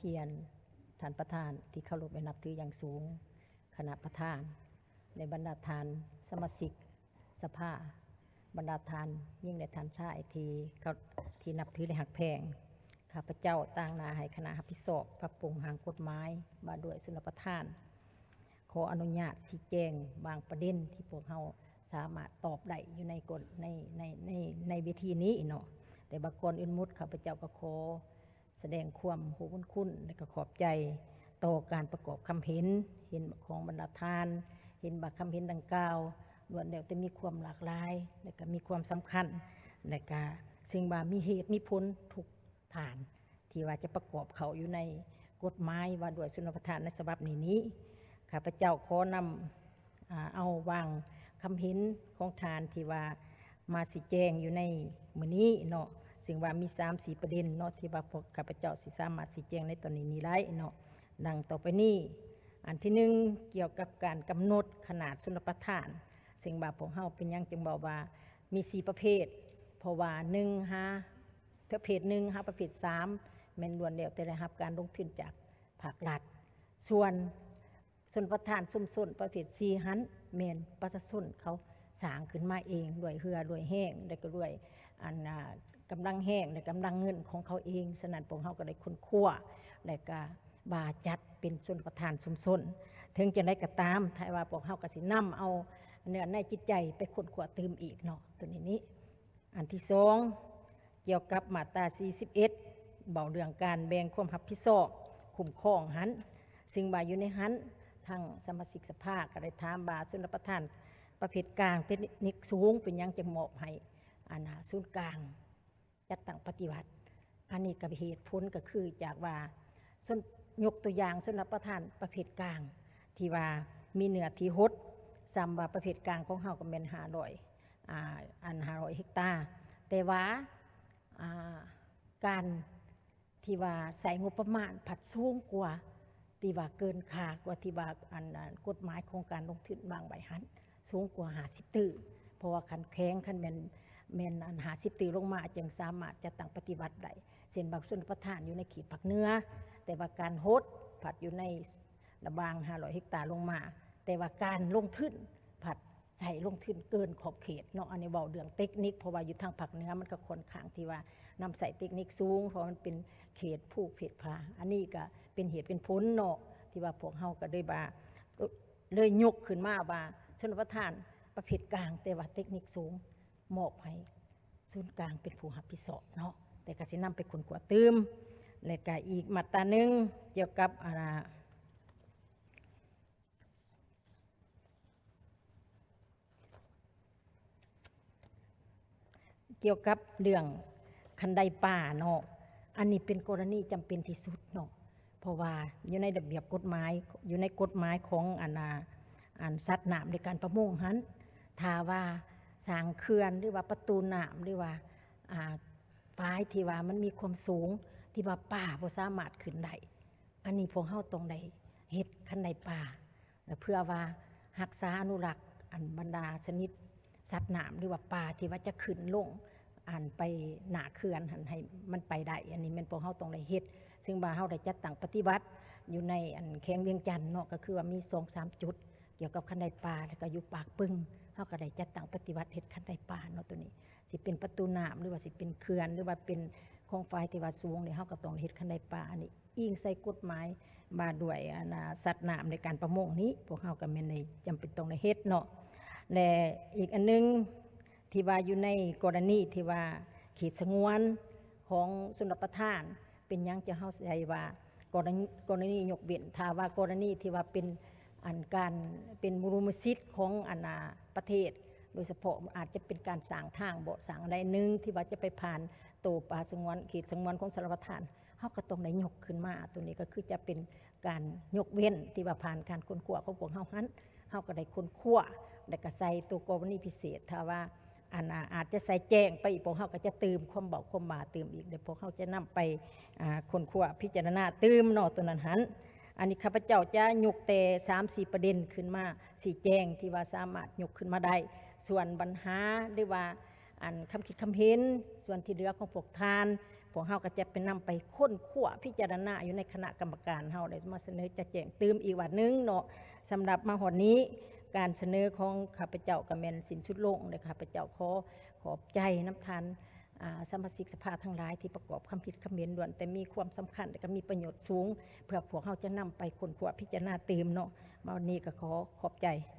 ຮຽນ, ທ່ານປະທານທີ່ເຄົາລົບ ແລະ ນັບຖືຢ່າງສູງ, ຄະນະປະທານ ແລະ ບັນດາທ່ານສະມາຊິກສະພາ, ບັນດາທ່ານຍິງ ແລະ ທ່ານຊາຍທີ່ເຄົາ ທີ່ນັບຖື ແລະ ຮັກແພງ. ຂ້າພະເຈົ້າຕາງໜ້າໃຫ້ຄະນະຮັບຜິດຊອບປັບປຸງຮ່າງກົດໝາຍວ່າດ້ວຍຊົນລະປະທານ ຂໍອະນຸຍາດຊີ້ແຈງບາງປະເດັນທີ່ພວກເຮົາສາມາດຕອບໄດ້ຢູ່ໃນກົດ ໃນ ໃນ ໃນ ໃນເວທີນີ້ເນາະ. ແຕ່ວ່າກ່ອນອື່ນໝົດ ຂ້າພະເຈົ້າກໍຂໍ ສະແດງຄວາມຮູ້ບຸນຄຸນ ແລະ ກໍຂອບໃຈຕໍ່ການປະກອບຄຳເຫັນ, ເຫັນຂອງບັນດາທ່ານ, ເຫັນວ່າຄຳເຫັນດັ່ງກ່າວລ້ວນແລ້ວແຕ່ມີຄວາມຫຼາກຫຼາຍ ແລະ ກໍມີຄວາມສຳຄັນ ແລະ ກໍເຊິ່ງວ່າມີເຫດມີຜົນທຸກທ່ານ ທີ່ວ່າຈະປະກອບເຂົ້າຢູ່ໃນກົດໝາຍວ່າດ້ວຍຊົນລະປະທານໃນສະບັບນີ້ນີ້. ຂ້າພະເຈົ້າຂໍນຳ ອາ ເອົາບາງຄຳເຫັນຂອງທ່ານທີ່ວ່າມາຊີ້ແຈງຢູ່ໃນມື້ນີ້ເນາະ, ເຊິ່ງວ່າມີສາມສີ່ປະເດັນເນາະ ທີ່ວ່າພວກຂ້າພະເຈົ້າຊິສາມາດຊີ້ແຈງໃນຕອນນີ້ນີ້ໄດ້ເນາະ, ດັ່ງຕໍ່ໄປນີ້. ອັນທີໜຶ່ງ ກ່ຽວກັບການກຳນົດຂະໜາດຊົນລະປະທານ, ເຊິ່ງວ່າພວກເຮົາເປັນຫຍັງຈຶ່ງເວົ້າວ່າມີສີ່ປະເພດ, ເພາະວ່າໜຶ່ງຫາ ປະເພດໜຶ່ງຫາປະເພດສາມ ແມ່ນລ້ວນແລ້ວແຕ່ໄດ້ຮັບການລົງທຶນຈາກພາກລັດ, ສ່ວນ ຊົນລະປະທານຊຸມຊົນປະເພດສີ່ຫັ້ນ ແມ່ນປະຊາຊົນເຂົາສ້າງຂຶ້ນມາເອງ ດ້ວຍເຫື່ອດ້ວຍແຮງ ແລະ ກໍດ້ວຍອັນ ອາ ກຳລັງແຮງ ແລະ ກຳລັງເງິນຂອງເຂົາເອງ. ສະນັ້ນ ພວກເຮົາກໍໄດ້ຄົ້ນຄວ້າ ແລະ ກໍວ່າຈັດເປັນຊົນລະປະທານຊຸມຊົນ. ເຖິງຈັ່ງໃດກໍຕາມ ຖ້າວ່າພວກເຮົາກໍຊິນຳເອົາເນື້ອໃນຈິດໃຈໄປຄົ້ນຄວ້າຕື່ມອີກເນາະ ໂຕນີ້ນີ້. ອັນທີສອງ ກ່ຽວກັບມາດຕາສີ່ສິບເອັດ ເວົ້າເລື່ອງການແບ່ງຄວາມຮັບຜິດຊອບຄຸ້ມຄອງຫັ້ນ, ຊຶ່ງວ່າຢູ່ໃນຫັ້ນ ທາງສະມາຊິກສະພາກໍໄດ້ຖາມວ່າ ຊົນລະປະທານປະເພດກາງ ເຕັກນິກສູງ ເປັນຫຍັງຈຶ່ງມອບໃຫ້ ອັນ ສູນກາງຈັດຕັ້ງປະຕິບັດ? ອັນນີ້ກໍເຫດຜົນກໍຄືຈາກວ່າ ຊົນ ຍົກຕົວຢ່າງ ຊົນລະປະທານປະເພດກາງ ທີ່ວ່າມີເນື້ອທີ່ຫົດ ສ່ຳວ່າປະເພດກາງຂອງເຮົາກໍແມ່ນຫ້າຮ້ອຍ ອາ ອັນ ຫ້າຮ້ອຍເຮັກຕາ, ແຕ່ວ່າ ອາ ການທີ່ວ່າໃຊ້ງົບປະມານພັດສູງກວ່າ ທີ່ວ່າເກີນຄ່າກວ່າທີ່ວ່າ ອັນ ອັນ ກົດໝາຍຂອງການລົງທຶນວາງໄວ້ຫັ້ນ ສູງກວ່າຫ້າສິບຕື້, ເພາະວ່າຂັ້ນແຂວງ ຄັນແມ່ນ ແມ່ນອັນຫ້າສິບຕື້ລົງມາ ຈຶ່ງສາມາດຈັດຕັ້ງປະຕິບັດໄດ້. ເຊັ່ນ ບາງຊົນລະປະທານຢູ່ໃນເຂດພາກເໜືອ ແຕ່ວ່າການຫົດພັດຢູ່ໃນລະຫວ່າງຫ້າຮ້ອຍເຮັກຕາລົງມາ, ແຕ່ວ່າການລົງທຶນພັດໃຊ້ລົງທຶນເກີນຂອບເຂດເນາະ. ອັນນີ້ເວົ້າເລື່ອງເຕັກນິກ ເພາະວ່າຢູ່ທາງພາກເໜືອມັນກໍຄ່ອນຂ້າງທີ່ວ່ານຳໃຊ້ເຕັກນິກສູງ ເພາະມັນເປັນເຂດພູເຂດຜາ. ອັນນີ້ກໍເປັນເຫດເປັນຜົນເນາະ ທີ່ວ່າພວກເຮົາກໍເລີຍວ່າ ເລີຍຍົກຂຶ້ນມາວ່າ ຊົນລະປະທານປະເພດກາງ ແຕ່ວ່າເຕັກນິກສູງ ມອບໃຫ້ສູນກາງເປັນຜູ້ຮັບຜິດຊອບເນາະ, ແຕ່ກໍຊິນຳໄປຄົ້ນຄວ້າຕື່ມ. ແລະກະອີກມາດຕາໜຶ່ງ ກ່ຽວກັບ ອາ ກ່ຽວກັບເລື່ອງຄັນໄດປາເນາະ, ອັນນີ້ເປັນກໍລະນີຈຳເປັນທີ່ສຸດເນາະ ເພາະວ່າຢູ່ໃນລະບຽບກົດໝາຍ ຢູ່ໃນກົດໝາຍຂອງ ອັນ ອາ ອັນ ສັດນ້ຳ ແລະ ການປະມົງຫັ້ນ ຖ້າວ່າສ້າງເຂື່ອນ ຫຼືວ່າປະຕູນ້ຳ ຫຼືວ່າ ອາ ຝາຍທີ່ວ່າມັນມີຄວາມສູງ ທີ່ວ່າປາບໍ່ສາມາດຂຶ້ນໄດ້, ອັນນີ້ພວກເຮົາຕ້ອງໄດ້ເຮັດຄັນໄດປາ ແລະ ເພື່ອວ່າຮັກສາອະນຸລັກ ອັນ ບັນດາຊະນິດສັດນ້ຳ ຫຼືວ່າປາທີ່ວ່າຈະຂຶ້ນລົງ ອັນ ໄປໜ້າເຂື່ອນຫັ້ນ ໃຫ້ມັນໄປໄດ້. ອັນນີ້ແມ່ນພວກເຮົາຕ້ອງໄດ້ເຮັດ, ຊຶ່ງວ່າເຮົາໄດ້ຈັດຕັ້ງປະຕິບັດຢູ່ໃນ ອັນ ແຂວງວຽງຈັນເນາະ, ກໍຄືວ່າມີສອງສາມຈຸດກ່ຽວກັບຄັນໄດປາ, ແລ້ວກໍຢູ່ປາກປຶງ ເຮົາກໍໄດ້ຈັດຕັ້ງປະຕິບັດເຮັດຄັນໄດປາເນາະ. ໂຕນີ້ຊິເປັນປະຕູນ້ຳ ຫຼືວ່າຊິເປັນເຂື່ອນ ຫຼືວ່າເປັນຂອງຝາຍທີ່ວ່າສູງນີ້ ເຮົາກໍຕ້ອງໄດ້ເຮັດຄັນໄດປາ. ອັນນີ້ ອີງໃສ່ກົດໝາຍວ່າດ້ວຍ ອັນ ອາ ສັດນ້ຳໃນການປະມົງນີ້ ພວກເຮົາກໍແມ່ນໄດ້ ຈຳເປັນຕ້ອງໄດ້ເຮັດເນາະ. ແລະ ອີກອັນໜຶ່ງ ທີ່ວ່າຢູ່ໃນກໍລະນີທີ່ວ່າເຂດສະຫງວນຂອງຊົນລະປະທານ ເປັນຫຍັງຈັ່ງເຮົາໃຊ້ວ່າກໍລະນີ ກໍລະນີຍົກເວັ້ນ? ຖ້າວ່າກໍລະນີທີ່ວ່າເປັນ ອັນ ການເປັນບຸລິມະສິດຂອງ ອັນ ອາ ປະເທດ ໂດຍສະເພາະອາດຈະເປັນການສ້າງທາງເບາະ ສ້າງອັນໃດໜຶ່ງທີ່ວ່າຈະໄປຜ່ານໂຕປ່າສະຫງວນ ເຂດສະຫງວນຂອງຊົນລະປະທານ ເຮົາກໍຕ້ອງໄດ້ຍົກຂຶ້ນມາ. ໂຕນີ້ກໍຄືຈະເປັນການຍົກເວັ້ນທີ່ວ່າຜ່ານການຄົ້ນຄວ້າຂອງພວກເຮົາຫັ້ນ ເຮົາກໍໄດ້ຄົ້ນຄວ້າ ແລ້ວກໍໃສ່ໂຕກໍລະນີພິເສດ. ຖ້າວ່າ ອັນ ອາ ອາດຈະໃສ່ແຈ້ງໄປອີກ ພວກເຮົາກໍຈະຕື່ມຄວາມເວົ້າຄວາມວ່າຕື່ມອີກ ແລ້ວພວກເຮົາຈະນຳໄປ ອາ ຄົ້ນຄວ້າພິຈາລະນາຕື່ມເນາະ ໂຕນັ້ນຫັ້ນ. ອັນນີ້ຂ້າພະເຈົ້າຈະຍົກແຕ່ສາມສີ່ປະເດັນຂຶ້ນມາຊີ້ແຈງ ທີ່ວ່າສາມາດຍົກຂຶ້ນມາໄດ້, ສ່ວນບັນຫາ ຫຼືວ່າ ອັນ ຄຳຄິດຄຳເຫັນ ສ່ວນທີ່ເຫຼືອຂອງພວກທ່ານ ພວກເຮົາກໍຈະໄປນຳໄປຄົ້ນຄວ້າພິຈາລະນາຢູ່ໃນຄະນະກຳມະການເຮົາ ໄດ້ມາສະເໜີຈະແຈ້ງຕື່ມອີກວ່າໜຶ່ງເນາະ. ສຳລັບມາຮອດນີ້ ການສະເໜີຂອງຂ້າພະເຈົ້າກໍແມ່ນສິ້ນສຸດລົງ ແລະ ຂ້າພະເຈົ້າຂໍຂອບໃຈນຳທ່ານ ອາ ສະມາຊິກສະພາທັງຫຼາຍທີ່ປະກອບຄຳຄິດຄຳເຫັນ ລ້ວນແຕ່ມີຄວາມສຳຄັນ ແລະ ກໍມີປະໂຫຍດສູງ ເພື່ອພວກເຮົາຈະນຳໄປຄົ້ນຄວ້າພິຈາລະນາຕື່ມເນາະ. ມາວັນນີ້ກໍຂໍຂອບໃຈ.